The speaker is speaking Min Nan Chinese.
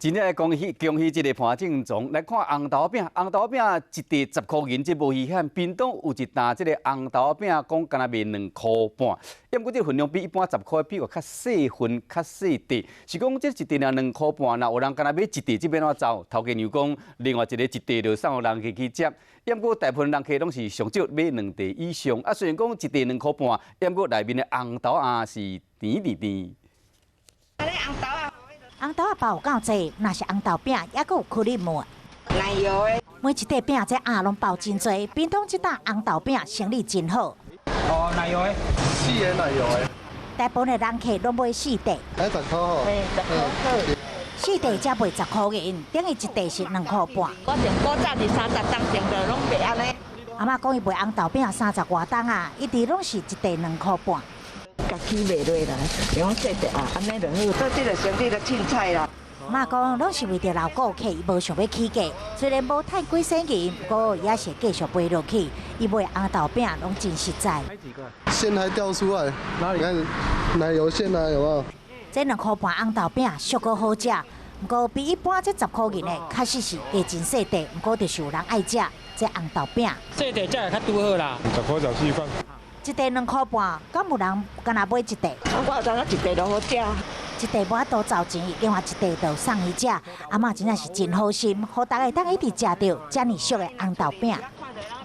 真正恭喜恭喜這个潘正宗。來看紅豆餅，紅豆餅一塊10箍銀，這無稀罕。屏東有一擔這个紅豆餅，講敢若賣2箍半，毋過這份量比一般十箍比較細份、較細塊。是講這一塊爾2箍半，若有人干焦買一塊，這欲按怎走？頭家娘講，另外一个一塊就送予人客去食。毋過大部分人客攏是上少買兩塊以上。啊，雖然講一塊2箍半，毋過內面的紅豆仔是甜甜甜。紅豆仔包有夠濟，若是紅豆餅，猶閣有克里姆。奶油的。每一塊餅這餡攏包真濟，屏東這搭紅豆餅生意真好。哦，奶油的，四个奶油的。大部分的人客攏買四塊。愛10箍吼。嘿，10箍好。四塊才賣10箍銀，等於一塊是2箍半。我從古早佇30冬前就攏賣按呢。阿嬤講伊賣紅豆餅30外冬啊，一直攏是一塊2箍半。家己賣落來，用細塊啊，按呢就好。做這个生意就凊彩啦。媽講攏是為著老顧客，伊無想欲起價。雖然無趁幾仙銀，不過也是繼續賣落去。伊賣紅豆餅攏真實在。餡還掉出來，哪裡看奶油餡啊？有無？這2箍半紅豆餅俗閣好食，毋過比一般這10箍銀的確實是加真細塊，毋過就是有人愛食這紅豆餅。細塊食會較拄好啦。10箍14塊。一塊2箍半，敢有人干焦買一塊？我有知影一塊就好食。一塊無法度找錢，另外一塊就送伊食。阿嬤真正是真好心，予大家會當一直食著遮爾俗的紅豆餅。